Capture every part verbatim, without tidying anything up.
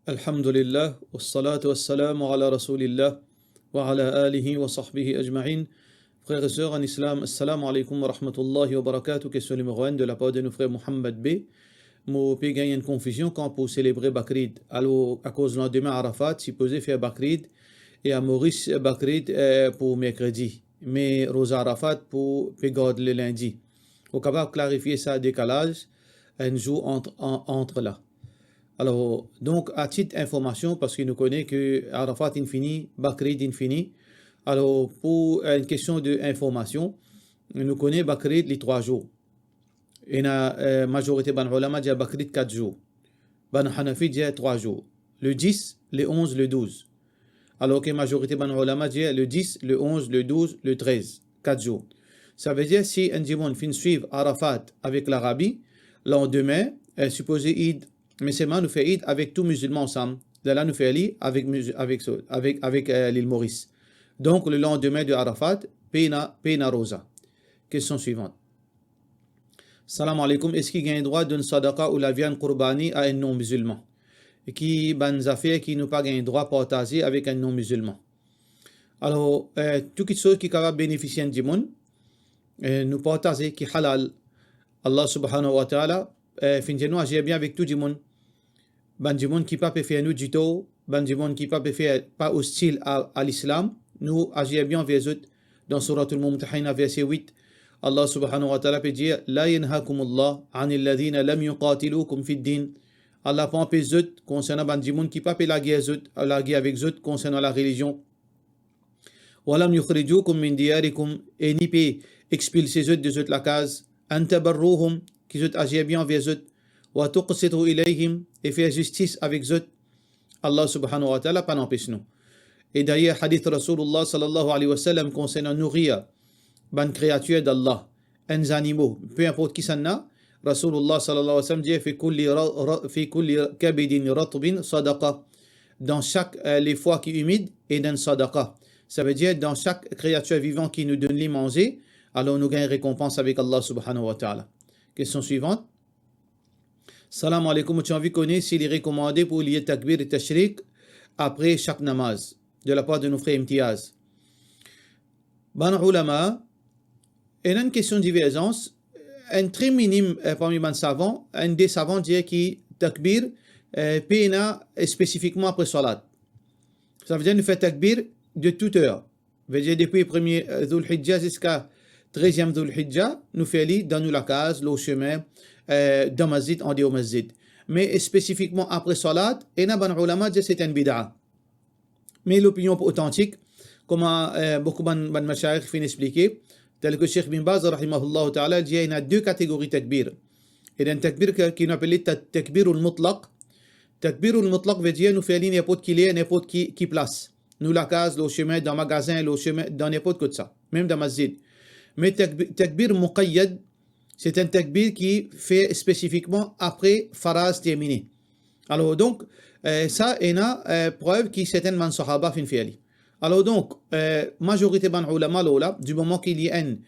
Alhamdulillah, wassalatu wassalamu ala Rasoulillah, wa ala alihi wa sahbihi ajmain. Frer e ser an Islam, assalamu alaikum wa rahmatullahi wa barakatuh. Kestion nimero enn de lapar de nou frer Mohammad B. Mo pe gagn enn konfizion kan pou selebre Bakrid. Alor, akoz landime Arafat, sipoze fer Bakrid, e a Moris, Bakrid, eh, pou merkredi. Me roza Arafat pou pe gard le lindi. Ou kapav klarifie sa dekalaz, enn zour ant, an, ant la. Alor, donk, a tit informasion, parski nou kone ke Arafat inn fini, Bakrid inn fini. Alor, pou enn kestion de informasion, nou kone Bakrid li trwa zour. Ena, eh, mazorite bann oulama dir Bakrid kat zour. Bann Hanafi dir trwa zour. Le dis, le onz, le douz. Alor ki mazorite bann oulama dir le dis, le onz, le douz, le trez, kat zour. Savedir si enn dimoun finn swiv Arafat avek Larabi, landime, eh, sipoze Id, me selman nou fer Id avek tou mizilman ansam. Lerla nou fer li avek miz-, avek so-, avek, avek, eh, Lil Moris. Donk, le landime de Arafat, pena, pena roza. Kestion swivan. Salam alaikum, eski gagn drwa donn sadaka ou laviann kourbani a enn non-mizilman? Ki bann zafer ki nou pa gagn drwa partaze avek enn non-mizilman? Alor, eh, tou kitsoz ki kapav benefisie enn dimoun, eh, nou partaze ki halal. Allah Subhanahu wa Ta'ala, eh, finn dir nou azir bien avek tou dimoun. Bann dimoun ki pa pe fer nou ditor, bann dimoun ki pa pe fer, pa ostil a, a Lislam, nou azir bien anver zot. Dan Souratul Mumtahina, verse wit, Allah Subhanahu wa Ta'ala pe dir, "La yanhakumullah anil ladhina lam yuqatilukum fid din." Allah pa anpes zot konsernan bann dimoun ki pa pe lager zot, lager avek zot konsernan larelizion. "Wa lam yukhrijukum min diyarikum", e ni pe expilse zot de zot lakaz, "an tabarruhum", ki zot azir bien anver zot, "wa tuqsitu ilayhim", e fer zistis avek zot. Allah Subhanahu wa Ta'ala pa anpes nou. E dayer, hadith Rasoulillah sallallahu alayhi wa sallam konsernan nourir bann kreatir d'Allah, enn zanimo, pe inport kisannla, Rasoulillah sallallahu alayhi wa sallam dir, "Fi kulli ra-, ra-, fi kulli kabidin ratbin sadaqa." Dan sak, eh, lefwa ki imid, ena enn sadaqa. Savedir, dan sak kreatir vivan ki nou donn li manze, alor nou gagn rekonpans avek Allah Subhanahu wa Ta'ala. Kestion swivan. Salam alaikum, mo ti anvi kone si li rekomande pou li dir takbir tashrik apre sak namaz, de lapar de nou frer Imtiaz. Bann oulama, ena enn kestion diverzans, enn tre minim, eh, parmi bann savan, enn de savan dir ki takbir, eh, pena spesifikman apre salat. Savedir nou fer takbir de tout er. Vedir depi premie, eh, Dhul Hijja ziska treziem Dhul Hijja, nou fer li dan nou lakaz, lor sime, eh, dan masjid, andeor masjid. Me spesifikman apre salat, ena bann oulama dir se enn bid'a. Me lopinion otantik, kouma, eh, boukou bann, bann mashayikh finn explike, tel ke Sheikh Bin Baz, rahimahullah ta'ala, dir ena de kategori takbir. Ena enn takbir ki, ki nou apel li ta-, takbirul mutlaq. Takbirul mutlaq vedir nou fer li ninport ki ler, ninport ki, ki plas. Nou lakaz, lor sime, dan magazin, lor sime, dan ninport kot sa, mem dan masjid. Me takbi-, takbir muqayyad, se enn takbir ki fer spesifikman apre faraz termine. Alor donk, eh, sa ena, eh, prev ki sertin bann sahaba finn fer li. Alor donk, eh, mazorite bann oulama lor la, di moman ki li enn,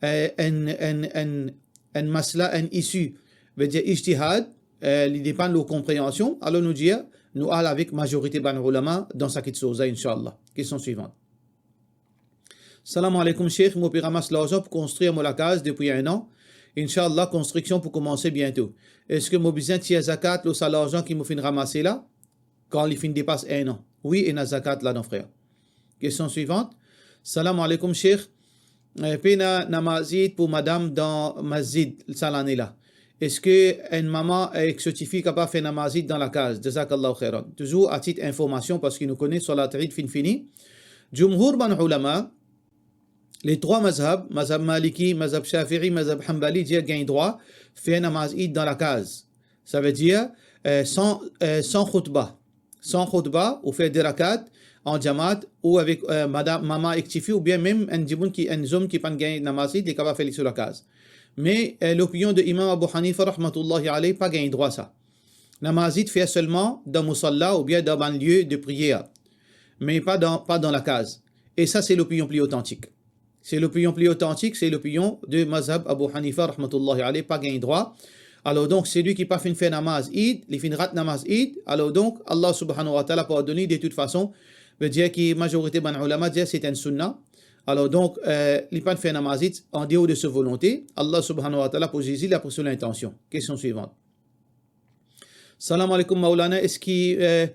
eh, enn, enn, enn, enn masla, enn issue, vedir ijtihad, eh, li depann lor konpreansion, alor nou dir, nou al avek mazorite bann oulama dan sa kitsoz la, inshallah. Kestion swivan. Salam alaikum, Sheikh. Mo pe ramas larzan pou konstrir mo lakaz depi enn an. Inshallah, konstriksion pou koumanse biento. Eski mo bizin tir zakat lor sa larzan ki mo finn ramase la, kan li finn depas enn an? Wi, ena zakat ladan, frer. Kestion swivan. Salam alaikum, Sheikh. Eh, pena namaz Id pou madam dan masjid sa lane la. Eski enn mama ek so tifi kapav fer namaz Id dan lakaz? Jazakallahu khairan. Touzour a tit informasion, parski nou kone salat Id finn fini. Jumhur bann oulama, le trwa mazhab, mazhab Maliki, mazhab Shafi'i, mazhab Hanbali, dir gagn drwa fer namaz Id dan lakaz. Savedir, eh, san, eh, san khoutba. San khoutba, ou fer de rakat an jamaat, ou avek, eh, madam, mama ek tifi, oubien mem enn dimoun ki, enn zom ki pann gagn namaz Id, li kapav fer li so lakaz. Me, eh, lopinion de Imam Abu Hanifa, rahmatullahi alayh, pa gagn drwa sa. Namaz Id fer selman dan musalla oubien dan bann lie de priyer, me pa dan, pa dan lakaz. E sa, se lopinion pli otantik. Se lopinion pli otantik, se lopinion de mazhab Abu Hanifa, rahmatullahi alayh, pa gagn drwa Alor donk, selwi ki pa finn fer namaz Eid, li finn rat namaz Eid, alor donk, Allah Subhanahu wa Ta'ala pardonn li de tout fason. Vedir ki mazorite bann oulama dir se enn sunna. Alor donk, eh, li pa'nn fer namaz Eid an deor de so volonte, Allah Subhanahu wa Ta'ala pou ziz li dapre so lintansion. Kestion swivant. Salam alaikum Maulana, eski, eh,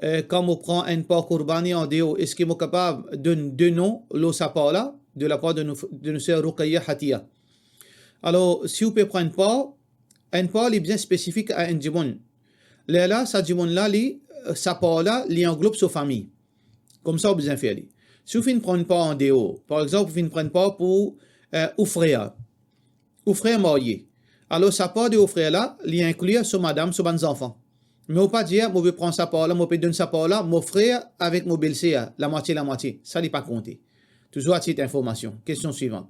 eh, kan mo pran enn par kourbani an deor, eski mo kapav donn de non lor sa par la, de lapar de nou, de nou ser Ruqayya Hatia? Alor, si ou pe pran enn par, enn par li bizin spesifik a enn dimoun. Lerla, sa dimoun la, li, eh, sa par la, li anglob so fami. Koumsa ou bizin fer li. Si ou finn pran enn par an deor, par exanp, ou finn pran enn par pou, eh, ou frer, ou frer marye. Alor, sa par de ou frer la, li inkli so madam, so bann zanfan. Me ou pa dir, mo pe pran sa par la, mo pe donn sa par la, mo frer avek mo belser, lamwatie, lamwatie. Sa, li pa konte. Touzour a tit informasion. Kestion swivant.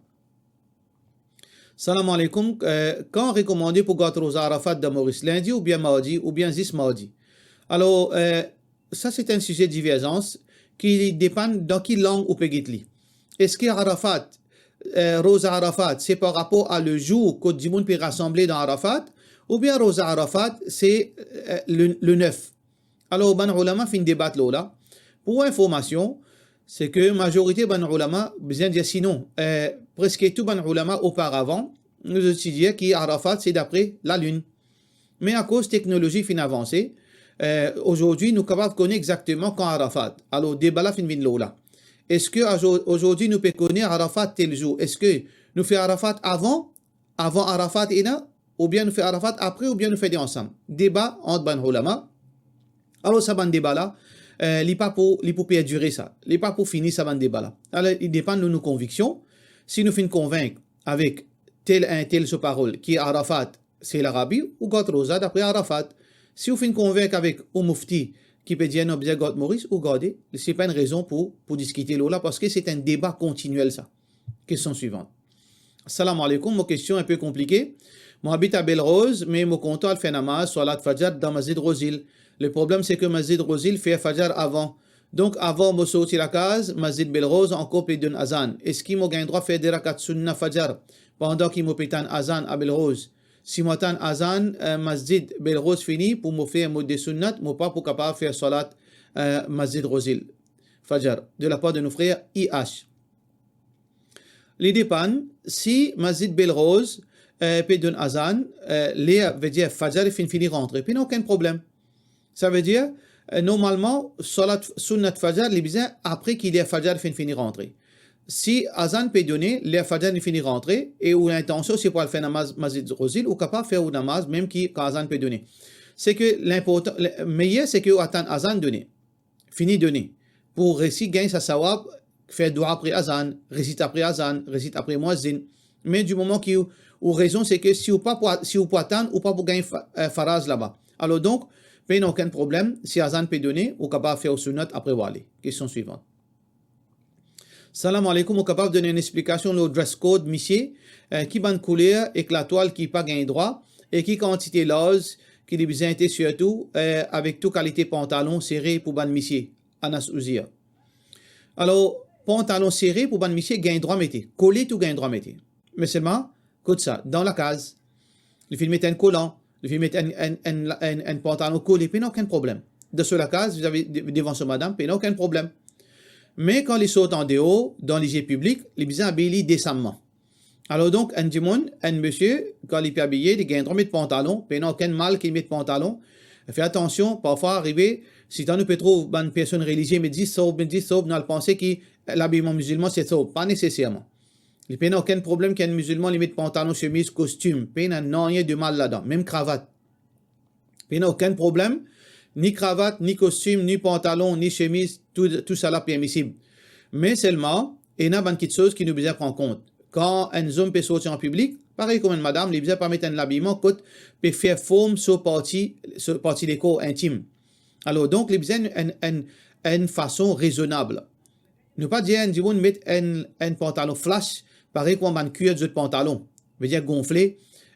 Salam alaikum. Eh, kan rekomande pou gard roza Arafat dan Moris, lindi oubien mardi, oubien zis mardi? Alor, eh, sa se enn size diverzans ki depann dan ki lang ou pe get li. Eski Arafat, eh, roza Arafat, se par rapor a le zour kot dimoun pe rasanble dan Arafat, oubien roza Arafat, se, eh, le, le nef? Alor, bann oulama finn debat lor la. Pou informasion, se ke mazorite bann oulama, bizin dir sinon, eh, preske tou bann oulama oparavan, nou zot ti dir ki Arafat se dapre lalinn. Me akoz teknolozi finn avanse, eh, azordi nou kapav kone exakteman kan Arafat. Alor, deba la finn vinn lor la. Eski azor-, azordi nou pe kone Arafat tel zour? Eski nou fer Arafat avan, avan Arafat ena, oubien nou fer Arafat apre, oubien nou fer de ansam? Deba ant bann oulama. Alor, sa bann deba la, eh, li pa pou, li pou perdire sa. Li pa pou fini sa bann deba la. Alor, li depann nou, nou konviksion. Si nou finn konvink avek tel enn tel so parol ki Arafat se Larabi, ou gard roza dapre Arafat. Si ou finn konvink avek ou mufti ki pe dir non, bizin gard Moris, ou garde, se pa enn rezon pou, pou diskite lor la, parski se enn deba kontiniel sa. Kestion swivant. Salam alaikum, mo kestion enpe konplike. Mo abit a Belroz, me mo kontan al fer namaz swalat Fajar dan Masjid Rozil. Le problem se ke Masjid Rozil fer Fajar avan. Donk, avan mo sorti lakaz, Masjid Belroz ankor pe donn azan. Eski mo gagn drwa fer de rakat sunna Fajar pandan ki mo pe tann azan a Belroz? Si mo tann azan, eh, Masjid Belroz fini, pou mo fer mo de sunnat, mo pa pou kapav fer swalat, eh, Masjid Rozil Fajar, de lapar de nou frer I H. Li depann, si Masjid Belroz, eh, pe donn azan, eh, ler, vedir Fajar finn fini rantre, pena okenn problem. Savedir, eh, normalman, swalat sunnat Fajar, li bizin apre ki ler Fajar finn fini rantre. Si azan pe done, ler Fajar finn fini rantre, e ou lintansion se pou al fer namaz Masjid Rozil, ou kapav fer ou namaz, mem ki kan azan pe done. Se ke linportan, le meyer se ke ou atann azan done, fini done, pou resi gagn sa sawab, fer dwa apre azan, rezit apre azan, rezit apre muazzin. Me di moman ki ou, ou rezon se ke si ou pa pou a-, si ou pou atann, ou pa pou gagn fa-, eh, faraz laba. Alor donk, pena okenn problem, si azan pe done, ou kapav fer ou sunnat apre ou ale. Kestion swivant. Salam alaikum, ou kapav donn enn explikasion lor dress code misie, eh, ki bann kouler ek latwal ki pa gagn drwa, e ki kantite larz ki li bizin ete, sirtou, eh, avek tou kalite pantalon sere pou bann misie, Anas Ouzir. Alor, pantalon sere pou bann misie gagn drwa mete, kole tou gagn drwa mete. Me selman, kot sa? Dan lakaz. Li finn met enn kolan, li finn met enn, enn, enn, enn, enn pantalon kole, pena okenn problem. Dan so lakaz, vizavi, de-, devan so madam, pena okenn problem. Me kan li sort an deor, dan lizie piblik, li bizin abiy li desamman. Alor donk, enn dimoun, enn misie, kan li pe abiye, li gagn drwa met pantalon, pena okenn mal ki met pantalon. Fer atansion, parfwa arive, sitan nou pe trouv bann personn relizie met zis sob, met zis sob, nou al panse ki labiyman mizilman se sob, pa neseserman. Li pena okenn problem ki enn mizilman li met pantalon, semiz, kostim, pena nanye de mal ladan, mem kravat. Pena okenn problem, ni kravat, ni kostim, ni pantalon, ni semiz, tou, tousala permisib. Me selman, ena bann kiksoz ki nou bizin pran kont. Kan enn zom pe sorti an piblik, parey kouma enn madam, li bizin pa met enn labiyman kot pe fer form so parti, so parti lekor intim. Alor donk, li bizin enn, enn, enn fason rezonab. Nou pa dir enn dimoun met enn, enn pantalon flash, parey kouma bann kwir zot pantalon. Vedir gonfle,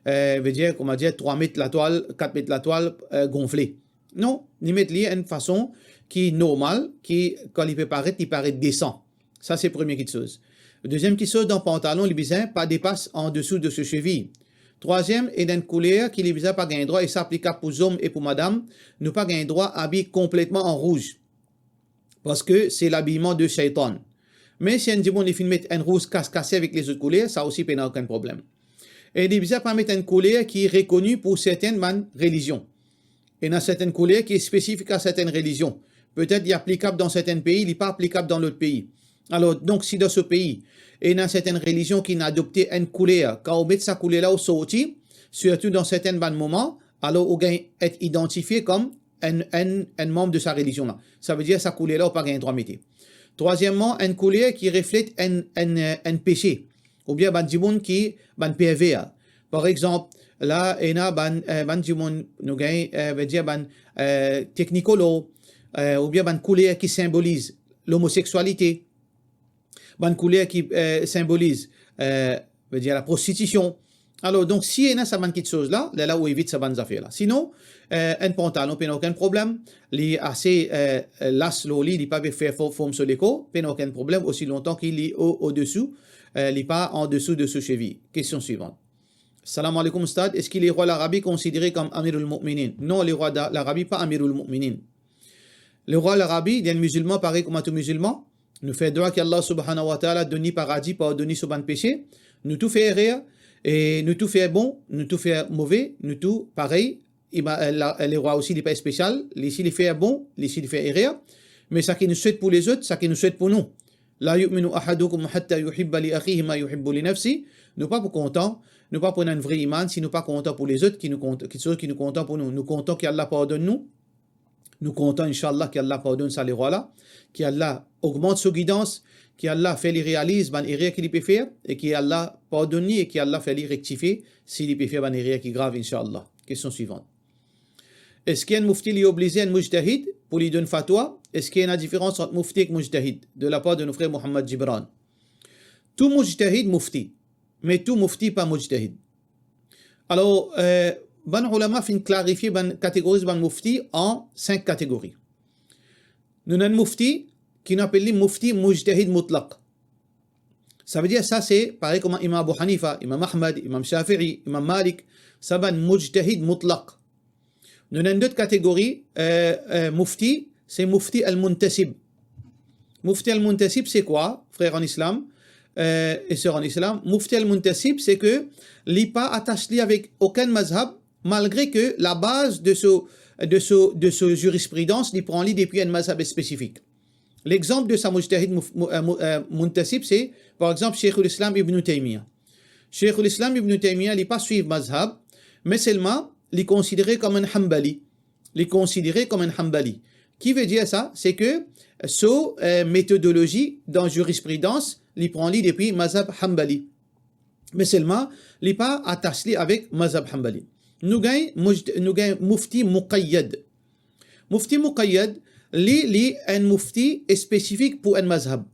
eh, vedir, kouma dir, trwa met latwal, kat met latwal, eh, gonfle. Non, li met li enn fason ki normal, ki, kan li pe paret, li paret desan. Sa se premie kiksoz. Deziem kiksoz, dan pantalon, li bizin pa depas andesou de so seviy. Trwaziem, ena enn kouler ki li bizin pa gagn drwa, e sa aplikab pou zom e pou madam, nou pa gagn drwa abiy konpletman an rouz, parski se labiyman de shaytan. Me si enn dimoun li finn met enn rouz kas-, kase avek lezot kouler, sa osi pena okenn problem. E li bizin pa met enn kouler ki rekoni pou sertenn bann relizion. Ena sertenn kouler ki spesifik a sertenn relizion. Petet li aplikab dan sertenn pei, li pa aplikab dan lot pei. Alor, donk, si dan so pei, ena sertenn relizion ki inn adopte enn kouler, kan ou met sa kouler la, ou sorti, sirtou dan sertenn bann moman, alor ou gagn et idantifie kom enn, enn, enn manm de sa relizion la. Savedir sa kouler la, ou pa gagn drwa mete. Trwazieman, enn kouler ki reflet enn, enn, enn pese, oubien bann dimoun ki, bann perver. Par exanp, la, ena bann, eh, bann dimoun, nou gagn, eh, vedir bann, eh, Technicolor, eh, oubien bann kouler ki sinboliz lomosekswalite, bann kouler ki, eh, sinboliz, eh, vedir laprostitision. Alor, donk, si ena sa bann kiksoz la, lerla ou evit sa bann zafer la. Sinon, eh, enn pantalon, pena okenn problem. Li ase, eh, las lor li, li pa pe fer fo-, form so lekor, pena okenn problem, osi lontan ki li o, odesou, eh, li pa andesou de so sevi. Kestion swivan. Salam aleykoum, Oustad. Eski lerwa Larabi konsidere kom Amirul Mu'minin? Non, lerwa da-, Larabi pa Amirul Mu'minin. Lerwa Larabi, li enn mizilman parey kouma tou mizilman. Nou fer dwa ki Allah Subhanahu wa Ta'ala donn li paradi, pardonn li so bann pese. Nou tou fer erer, e nou tou fer bon, nou tou fer move, nou tou parey. Ima-, eh, la, eh, lerwa osi, li pa spesial. Li, si li fer bon, li, si li fer erer. Me sa ki nou swet pou lezot, sa ki nou swet pou nou. La yu'minu ahadukum hatta yuhibba li akhihi ma yuhibbu li nafsi. Nou pa pou kontan, nou pa pou ena enn vre iman si nou pa kontan pou lezot, ki nou kont-, ki, ki nou kontan pou nou. Nou kontan ki Allah pardonn nou. Nou kontan, inshallah, ki Allah pardonn sa lerwa la, ki Allah ogmant so gidans, ki Allah fer li realiz bann erer ki li pe fer, e ki Allah pardonn li, e ki Allah fer li rektifie si li pe fer bann erer ki grav, inshallah. Kestion swivan. Eski enn mufti li oblize enn mujtahid pou li donn fatwa? Eski ena diferans ant mufti ek mujtahid? De lapar de nou frer Mohammad Gibran. Tou mujtahid mufti, me tou mufti pa mujtahid. Alor, eh, bann oulama finn klarifie bann, kategoriz bann mufti an sink kategori. Nou ena enn mufti ki nou apel li mufti mujtahid mutlaq. Savedir sa se parey kouma Imam Abu Hanifa, Imam Ahmad, Imam Shafi'i, Imam Malik, sa bann mujtahid mutlaq. Nou ena enn lot kategori, eh, eh, mufti, se mufti al-muntasib. Mufti al-muntasib, se kwa, frer an Islam, eh, e ser an Islam? Mufti al-muntasib, se ke li pa atas li avek okenn mazhab, malgre ke labaz de so, de so, de so zirispridans, li pran li depi enn mazhab spesifik. Lexanp de sa mujtahid muf-, mu-, eh, mu-, eh, muntasib, se, par exanp, Sheikhul Islam Ibn Taymiyyah. Sheikhul Islam Ibn Taymiyyah, li pa swiv mazhab, me selman li konsidere kom enn Hanbali. Li konsidere kom enn Hanbali. Ki vedir sa? Se ke so, eh, metodolozi dan zirispridans, li pran li depi mazhab Hanbali. Me selman, li pa atas li avek mazhab Hanbali. Nou gagn mujt-, nou gagn mufti muqayyad. Mufti muqayyad, li, li enn mufti spesifik pou enn mazhab.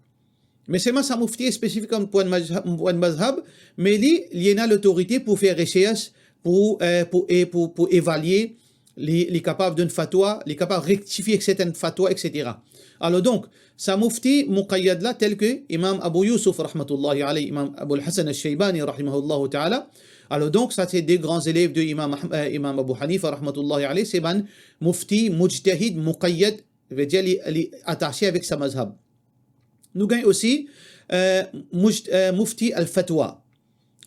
Me selman sa mufti spesifik pou enn mazhab, pou enn mazhab, me li, li ena lotorite pou fer resers, pou, eh, pou, e pou, pou evalie, li, li kapav donn fatwa, li kapav rektifie sertenn fatwa, et cetera. Alor donk, sa mufti muqayyad la, tel ke Imam Abu Yusuf, rahmatullahi alayh, Imam Abul Hasan al-Shaybani, rahimahullahu ta'ala. Alor donk, sa se de gran zelev de Imam Ahm-, eh, Imam Abu Hanifa, rahmatullahi alayh, se bann mufti mujtahid muqayyad, vedir li, li atase avek sa mazhab. Nou gagn osi, eh, muj-, eh, mufti al-fatwa.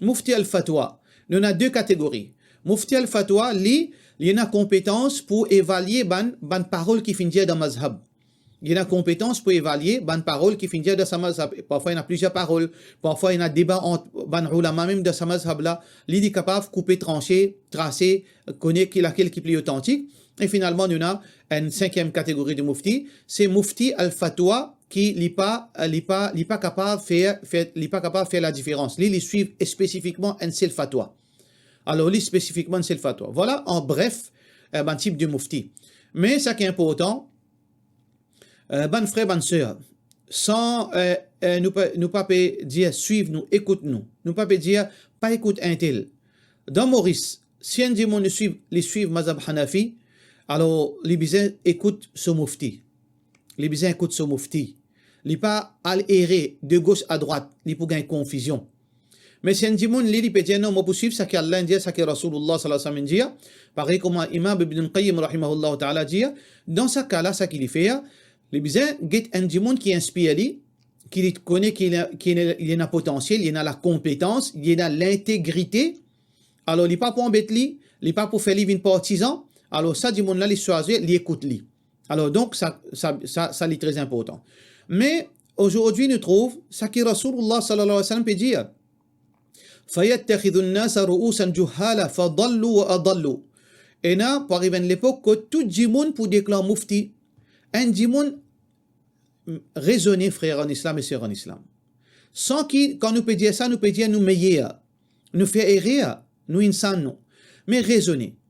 Mufti al-fatwa. Nou ena de kategori. Mufti al-fatwa, li, li ena konpetans pou evalie bann, bann parol ki finn dir dan mazhab. Li ena konpetans pou evalie bann parol ki finn dir dan sa mazhab. Parfwa, ena plizier parol. Parfwa, ena deba ant bann oulama mem dan sa mazhab la. Li, li kapav koupe, transe, trase, kone ki, lakel ki pli otantik. E finalman, nou ena enn sinkiem kategori de mufti, se mufti al-fatwa ki li pa, li pa, li pa kapav fer, fer, li pa kapav fer ladiferans. Li, li swiv spesifikman enn sel fatwa. Alor, li spesifikman enn sel fatwa. Vwala, an bref, eh, bann tip de mufti. Me sa ki inportan, eh, bann frer, bann ser, san, eh, eh, nou pa, nou pa pe dir swiv nou, ekout nou. Nou pa pe dir pa ekout entel. Dan Moris, si enn dimoun li swiv, li swiv mazhab Hanafi, alor li bizin ekout so mufti. Li bizin ekout so mufti. Li pa al ere de gos a drwat, li pou gagn konfizion. Me si enn dimoun li, li pe dir, "Non, mo pou swiv saki Allah inn dir, saki Rasoulillah sallallahu alayhi wa sallam inn dir," parey kouma Imam Ibn Qayyim rahimahullah taala dir, dan sa ka la, saki li fer, li bizin get enn dimoun ki inspir li, ki li kone ki li, ki li, li ena potansiel, li ena lakonpetans, li ena lintegrite, alor li pa pou anbet li, li pa pou fer li vinn partizan, alor sa dimoun la, li swazir, li ekout li. Alor, donk, sa, sa, sa, sa li tre inportan. Me, azordi, nou trouv, saki Rasoulillah sallallahu alayhi wa sallam pe dir, "Fayattakhidhun nasa ru'usan juhala fadallu wa adallu." Ena, pou ariv enn lepok kot tou dimoun pou deklar mufti. Enn dimoun, mm, rezone, frer an Islam e ser an Islam. San ki, kan nou pe dir sa, nou pe dir nou meyer, nou fer erer, nou insan nou. Me rezone.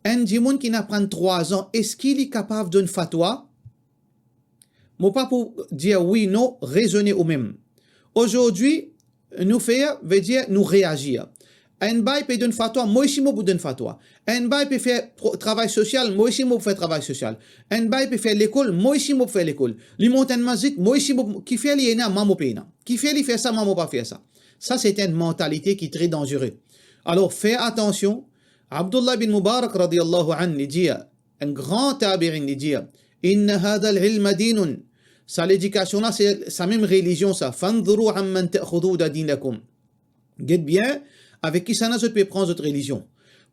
Enn dimoun ki inn aprann trwa an, eski li kapav donn fatwa? Mo pa pou dir wi, non, rezone ou mem. Azordi, nou fer, vedir nou reazir. Enn bay pe donn fatwa, mo osi mo pou donn fatwa. Enn bay pe fer pro-, travay sosial, mo osi mo pou fer travay sosial. Enn bay pe fer lekol, mo osi mo pou fer lekol. Li mont enn masjid, mo osi mo, kifer li ena, mwa mo pena. Kifer li fer sa, mwa mo pa fer sa. Sa, se enn mantalite ki tre danzere. Alor, fer atansion. Abdullah bin Mubarak, radiyallahu anhu, li dir, enn gran tabi'in, li dir, "Inna hadha al-ilma dinun." Sa ledikasion la, se sa mem relizion sa. "Fanzuru amman ta'khudhuna dinakum." Get bien, avek kisannla zot pe pran zot relizion.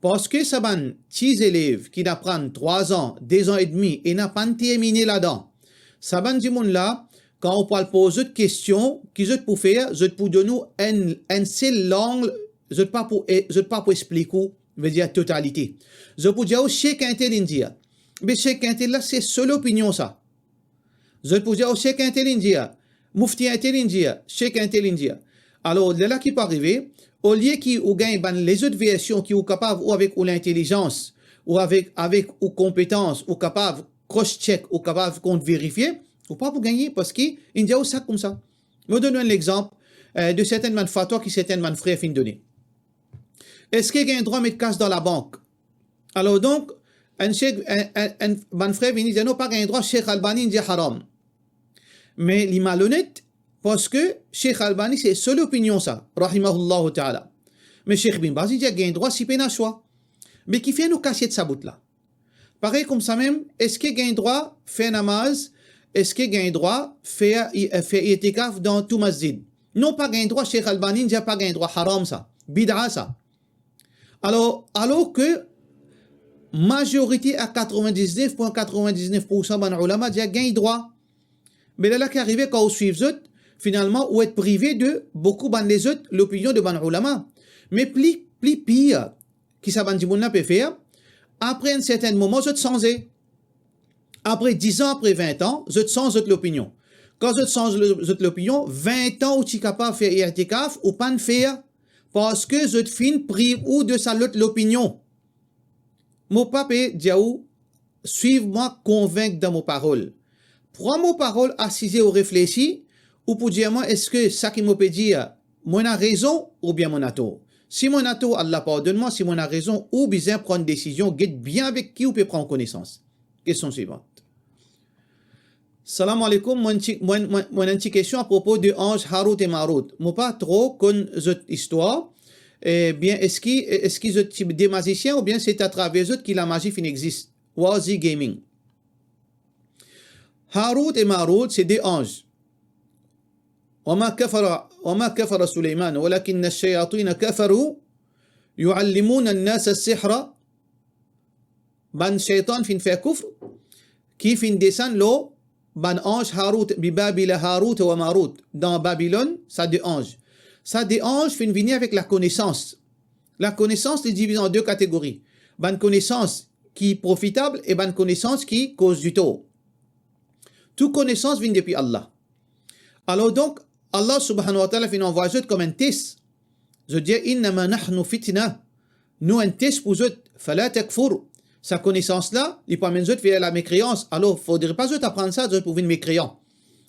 Parski sa bann ti zelev ki inn aprann trwa an, de zan edmi, ena pa'nn termine ladan. Sa bann dimoun la, kan ou pou al poz zot kestion, ki zot pou fer, zot pou donn ou enn, enn sel lang, zot pa pou, e, zot pa pou explik ou, vedir totalite. Zot pou dir ou, "Sheikh intel inn dir." Me Sheikh intel la, se so lopinion sa. Zot pou dir, "O, Sheikh intel inn dir, mufti intel inn dir, Sheikh intel inn dir." Alor, lerla ki pou arive, olie ki ou gagn bann lezot version ki ou kapav, ou avek ou lintelizans, ou avek, avek ou konpetans, ou kapav cross-check, ou kapav kont verifie, ou pa pou gagne, parski inn dir ou sa koumsa. Mo donn ou enn lexanp, eh, de sertenn bann fatwa ki sertenn bann frer finn done. Eski gagn drwa met kas dan labank? Alor donk, enn Sheikh, enn, enn, enn bann frer vini dir, "Non, pa gagn drwa, Sheikh Albani inn dir haram." Me li malonet, parski Sheikh Albani, se so lopinion sa, rahimahullahu taala. Me Sheikh Bin Baz inn dir gagn drwa si pena swa. Me kifer nou kasiet sa bout la? Parey koumsa mem, eski gagn drwa fer namaz? Eski gagn drwa fer i-, fer itikaf dan tou masjid? Non, pa gagn drwa, Sheikh Albani inn dir pa gagn drwa, haram sa, bida sa. Alor, alor ki mazorite a katrevin-diznef pwin katrevin-diznef poursan bann oulama dir gagn drwa. Me lerla ki arive, kan ou swiv zot, finalman, ou et prive de boukou bann lezot lopinion de bann oulama. Me pli, pli pir ki sa bann dimoun la pe fer, apre enn sertenn moman, zot sanze. Apre diz an, apre vin an, zot sanz zot lopinion. Kan zot sanz lo-, zot lopinion, vin an ou ti kapav fer itikaf, ou pa'nn fer, parski zot finn priv ou de sa lot lopinion. Mo pa pe dir ou, swiv mwa, konvink dan mo parol. Pran mo parol, asize ou reflesi, ou pou dir mwa, eski sa ki mo pe dir, mo ena rezon oubien mo ena tor? Si mo ena tor, Allah pardonn mwa, si mo ena rezon, ou bizin pran desizion, get bien avek ki ou pe pran konesans. Kestion swivant. Salam aleykoum, mo enn ti, mo enn, mo enn, mo enn ti kestion apropo de anz Harout e Marout. Mo pa tro konn zot istwar. Ebien, eski, eski zot ti de mazisien oubien se atraver zot ki lamazi finn exist? Wazi Gaming. Harout e Marout, se de anz. Wa ma kafara, wa ma kafara Suleyman, walakinna shayatina kafaru, yuallimuna an-nasa as-sihra. Bann shaytan finn fer koufr, ki finn desann lor bann anz Harout, bi Babila Harout wa Marout, dan Babilonn, sa de anz. Sa de anz finn vini avek lakonesans. Lakonesans, li divize an de kategori. Bann konesans ki profitab e bann konesans ki koz ditor. Tou konesans vinn depi Allah. Alor donk, Allah subhanahu wa ta'ala finn anvway zot kom enn tes. Zot dir, "Innama nahnu fitna." Nou enn tes pou zot, "fala takfur." Sa konesans la, li pou amenn zot ver lamekreans. Alor, fodre pa zot aprann sa, zot pou vinn mekrean.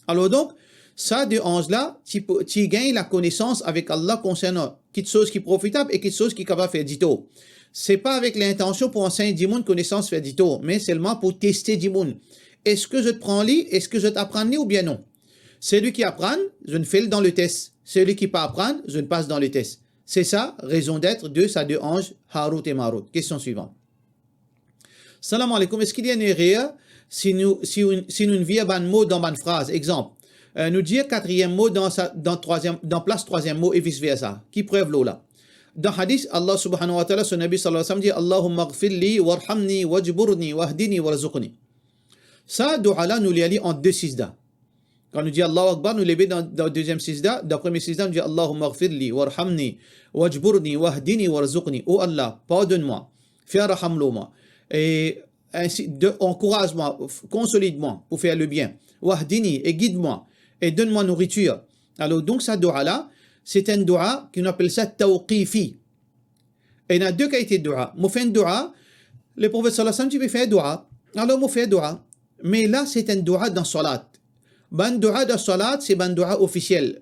Alor donk, sa de anz la, ti pou, ti gagn lakonesans avek Allah konsernan kitsoz ki profitab e kitsoz ki kapav fer ditor. Se pa avek lintansion pou ansegn dimoun konesans fer ditor, me selman pou teste dimoun. Eski zot pran li, eski zot aprann li oubien non? Seli ki aprann, zot fer li dan letes. Seli ki pa aprann, zot pas dan letes. C'est ça, raison d'être de sa deux anges, Harout et Marout. Question suivante. Salam alaikum, eski li ena erer si nou, si, si nou vir bann mo dan bann fraz? Example, euh, nou dir katriem mo dan sa, dan trwaziem, dan plas trwaziem mo e vice versa. Ki prev lor la? Dan hadis, Allah subhanahu wa ta'ala, so Nabi sallallahu alayhi wa sallam dir, "Allahumma ighfir li warhamni wajburni wahdini warzuqni." Sa doua la, nou lir li ant de sijda. Kan nou dir Allahu Akbar, nou leve dan, dan deziem sijda, dan premie sijda, nou dir, "Allahumma ighfir li warhamni wajburni wahdini warzuqni." Oh Allah, pardonn mwa, fer raham lor mwa, e ainsi de, ankouraz mwa, f-, konsolid mwa pou fer lebien. Wahdini, e gid mwa, e donn mwa nouritir. Alor, donk, sa doua la, c'est un doua ki nou apel sa tawqifi. Ena de kalite doua. Mo fer enn doua, le Profet sallallahu alayhi wa sallam ti pe fer doua. Alor, mo fer doua. Me la, c'est un doua dan salat. Bann doua dan salat, se bann doua ofisiel.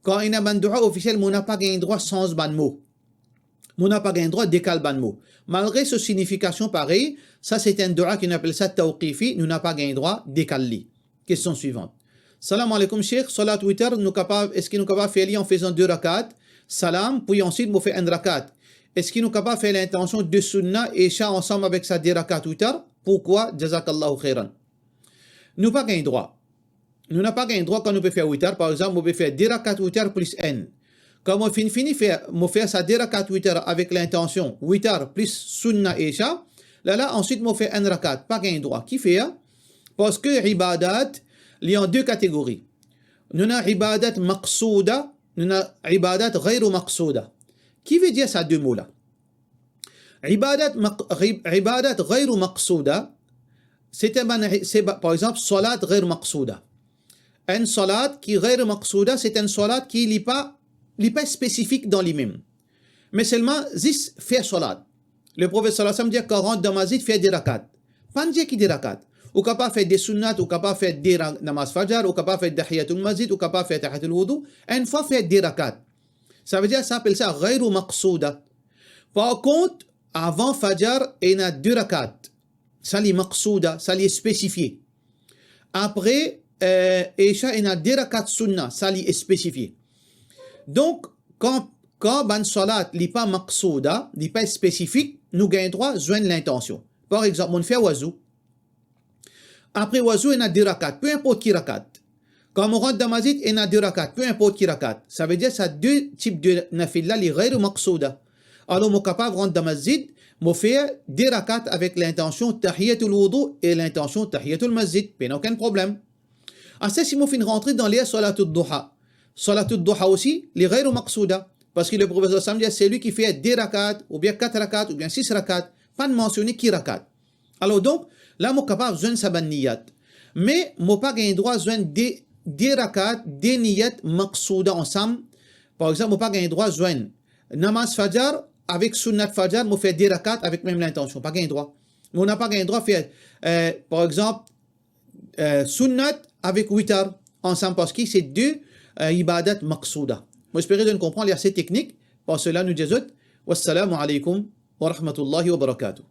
Kan ena bann doua ofisiel, mo napa gagn drwa sanz bann mo. Mo napa gagn drwa dekal bann mo. Malgre so signifikasion parey, sa c'est un doua ki nou apel sa tawqifi, nou napa gagn drwa dekal li. Question suivante. Salam alaikum, Cheikh. Salat witar, nou kapav, eski nou kapav fer li an fezan de rakat salam, puis ensuite mo fer enn rakat? Eski nou kapav fer lintansion de sunna Isha ansam avek sa de rakat witar? Pourquoi? Jazakallahu khairan. Nou pa gagn drwa. Nou napa gagn drwa kan nou pe fer witar. Par examp, mo pe fer de rakat witar plis enn. Kan mo finn fini fer, mo fer sa de rakat witar avek lintansion witar plis sunna Isha, la la, answit mo fer enn rakat, pa gagn drwa. Kifer? Parski ibadat, li an de kategori. Nou ena ibadat maqsouda, nou ena ibadat ghayru maqsouda. Ki vedir sa de mo la? Ibadat maq-, ri-, ibadat ghayru maqsouda, se enn bann, se ba-, par examp, salat ghayru maqsouda. Enn salat ki ghayru maqsouda, se enn salat ki li pa, li pa spesifik dan limem. Me selman, zis fer salat. Le Profet sallallahu alayhi wa sallam dir, kan rant dan masjid, fer de rakat. Pa'nn dir ki de rakat. Ou kapav fer de sunnat, ou kapav fer de ra-, namaz fajar, ou kapav fer tahiyatul masjid, ou kapav fer tahiyatul wudou. Enn fwa fer de rakat. Savedir, sa apel sa ghayru maqsouda. Par kont, avan fajar, ena de rakat. Sa li maqsouda, sa li spesifie. Apre, eh, Isha, ena de rakat sunna, sa li spesifie. Donk, kan, kan bann salat, li pa maqsouda, li pa spesifik, nou gagn drwa zwenn lintansion. Par examp, mo'nn fer wazou. Apre wazou, ena de rakat, pe inport ki rakat. Kan mo rant dan masjid, ena de rakat, pe inport ki rakat. Savedir, sa de tip de nafil la, li ghayru maqsouda. Alor, mo kapav rant dan masjid, mo fer de rakat avek lintansion tahiyatul wudou e lintansion tahiyatul masjid. Pena okenn problem. Aster, si mo finn rantre dan ler salatud duha, salatud duha osi, li ghayru maqsouda. Parski le Profet sallallahu alayhi wa sallam dir, selwi ki fer de rakat, oubien kat rakat, oubien sis rakat, pa'nn mansione ki rakat. Alor donk, la mo kapav zwenn sa bann niyat. Me mo pa gagn drwa zwenn de, de rakat, de niyat maqsouda ansam. Par examp, mo pa gagn drwa zwenn namaz fajar avek sunnat fajar, mo fer de rakat avek mem lintansion. Pa gagn drwa. Mo napa gagn drwa fer, eh, par examp, eh, sunnat avek witar ansam, parski se de, eh, ibadat maqsouda. Mo espere zot inn konpran, li ase teknik. Par sela, nou dir zot, wassalamu alaykum wa rahmatullahi wa barakatuh.